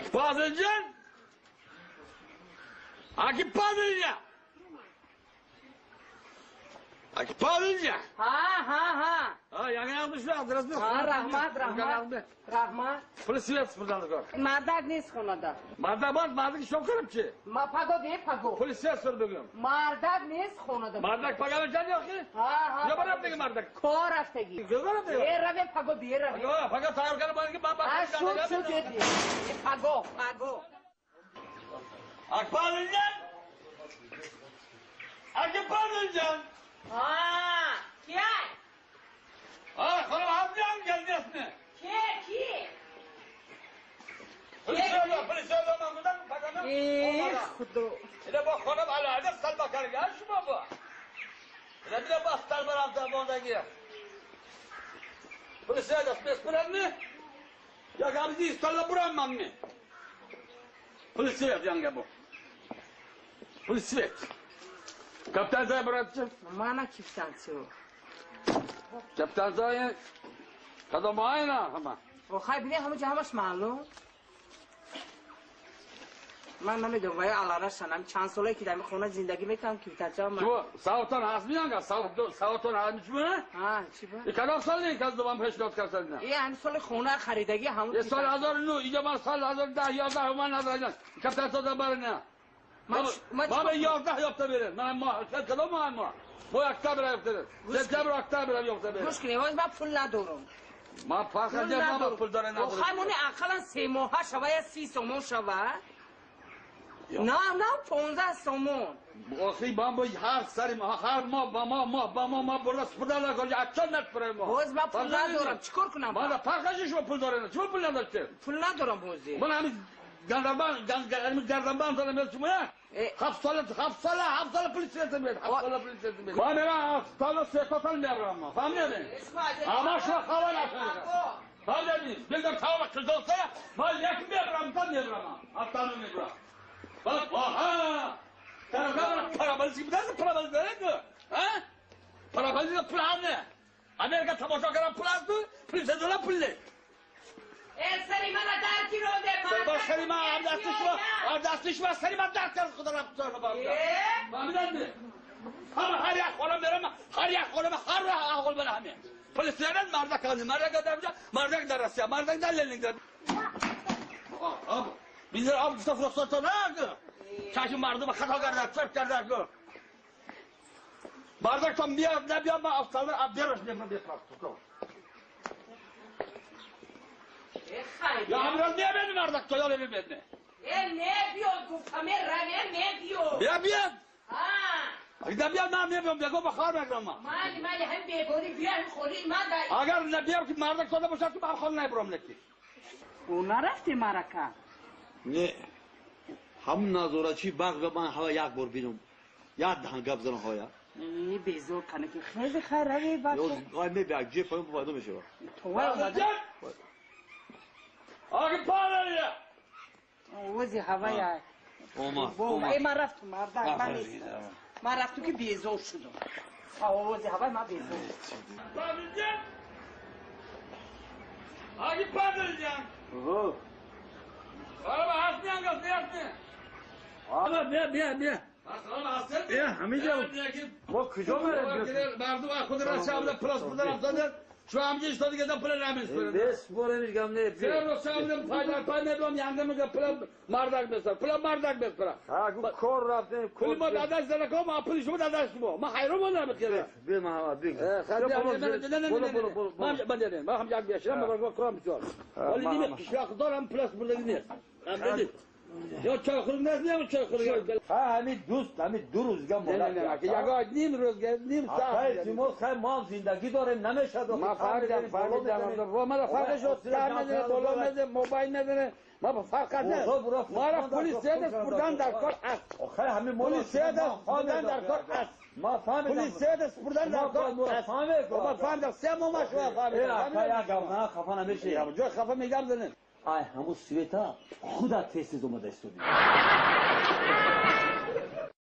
Акпазылжан! Акпазылжан! Акпазылжан! Ҳа, ҳа, ҳа. Ha, yanı almışlar, Ҳа, раҳмат, раҳмат. Раҳмат. Пули свет спурдан кор. Мардак нест хонада. Мардак боз мардак шом кардам чи? Ма паго де паго. Пули свет сур бигӯям. Мардак нест хонада. Мардак пага мешад ёки? Ҳа, ҳа. Ё барам дига мардак. Кор рафтагӣ. Кор рафтагӣ? Э, раве паго бие раве. Паго, пага тайёр кардам бояд ки ман Ҳа, шуд, шуд, э, паго, паго. Акпазылжан! Акпазылжан! Ҳа, кияй? Ha, хонум ҳамҷам geldi Ке, ки? Пули свет, пули свет ман будам пага. Э, худо. Ине бо хонум алоҳида салба карда шумо бо. Ине бида бо салба рафта мондагӣ. Пули свет аст меспурад ми? Я гамзи истала бурам ман ми? Пули свет янга бо. Пули свет. Капитан зай братчы. Мана кифтанчио. Капитан зай кадом айна ҳама. Охай бине ҳама ҷо ҳамаш маълум. Ман намедонам вай аларашанам чанд солае ки дар ин хона зиндагӣ мекардам кифтанчио ман. Шумо савтон ҳаст миянга? Савтон ҳаст мичму? Ҳа, чӣ ба? И кадом сол ин каз дувам пешниҳод карданд? Э, ҳамин соли хона харидагӣ ҳамон. Е соли 2009 инҷо ман соли 2010 11 ман надорам. Капитан сода барина. Ман Ман ба 11 ёфта берем. Ман моҳ кадом моҳ моҳ? Моҳ октябр ёфта берем. Сентябр октябр ёфта берем. Гӯш кунед, ман пул надорам. Ман фарқ надорам, ман пул дорам надорам. Охай моне ақаллан 3 моҳа шава я 30 сомон шава. На, на, 15 сомон. Охи ман бо ҳар сари ҳар моҳ ба моҳ моҳ ба моҳ ман бурда спурда накор акча надпурем мо. Боз ман пул надорам, чӣ кор кунам? Ман фарқ надорам шумо пул доред. Шумо пул надоштед. Пул надорам ҳозир. Ман ҳамин гарданбанд дорам шумо 7 сола 7 сола 7 сола пул свет мед 7 сола пул свет мед. Ман мерам 7 сола свет мебарам. Фаҳмидед? Ама шумо хабар накунед. Фаҳмидед? Бигзор тавба кизоса ман як мебарам та мебарам. Ҳафтану мебарам. Аҳа! Параболик бидаз параболик доред? Ҳа? Параболик пул ҳам не. Америка тамошо кардам пул аст, пул сезона пул не. Э, сари мана дар ки ронде, Ба сари ман ҳам дасти шумо, ҳам дасти шумо сари ман дард кард худо рафт. Фаҳмидед? Ҳама ҳар як хона мерам, ҳар як хона ҳар аҳол бара ҳаме. Пул свет мардак ҳами, мардак дар мардак дар Россия, мардак дар Ленинград. Bizler avgusta ruhsatına чашм мардума хато карда, чарт карда. Мардактон биёд, набиёд, ман афталар абдерош мебарам бепарту. Я ҳамраз мебини мардакто ё намебини? Э, небиёд, гуфтам, раве небиёд. Бия биёд. Ҳа. Агар набиёд ман мебиём, бего ба хор мегирам ман. Майли, майли, ҳам бегонӣ биё, ҳам холи ман дар. Агар набиём ки мардак сода бошад, ки ман хол набарам леки. Ӯ нарафти марака? Не, ҳамун назорачи бағ ба ман ҳава як бор бинам, як даҳан гап занам ҳоя. Э, безор кана ки хеле хайр раве бача. Ой, мебиак ҷе поён пайдо мешава. Товай омада. Аги парая. Ози ҳавая. Омад. Э, ман рафтум, мардак, ман нестам. Ман рафтум ки безор шудам. Овози ҳавай ман безор. Падарҷан! Аги падарҷан! Ҳама ҳаст миангас, не ҳаст не? Ама бия бия бия. Э, ҳамиҷа мо куҷо мерем? Мардум худ Россия плюс пул рафтад. Шу ҳамҷа истоди гада пул намеспорад. Беспоремиш гам не. Се Россия будем пайдар пай мебарам янга мега пул мардак меспорад. Пул мардак меспорад. Ҳа, гу кор рафтем. Пули мо дадаш занако, ма пули шумо дадаш шумо. Ма хайрон мондам хела. Бе Муҳаммад, бе. Ман ман ҳам як бешам, ман корам бисёр. Вале дими қишлоқ дорам плюс бурдаги нест. Ҳам дидид. Ё чойхӯр нест, не чойхӯр. Ҳа, ҳамин дӯст, ҳамин 2 рӯзга Не, не, не, яго ним рӯз, ним соат. Илтимос, хай мо ҳам зиндагӣ дорем, намешад. Ма фаҳмидам, фаҳмидам. Мана фарқи шуд, сар мезане, боло мезане, мобайл мезане. Ма фарқ нест. Мара пули седас бурдан дар кор аст. Хай ҳамин пули седас бурдан дар кор аст. Ма фаҳмидам. Пули седас бурдан дар кор аст. Ма фаҳмидам, 3 моҳ ма шума фаҳмидам. Э, як гап, на хафа намеши. Ҷой хафа мегам занем. Ай, ҳамун света худа тез тез омада истоди.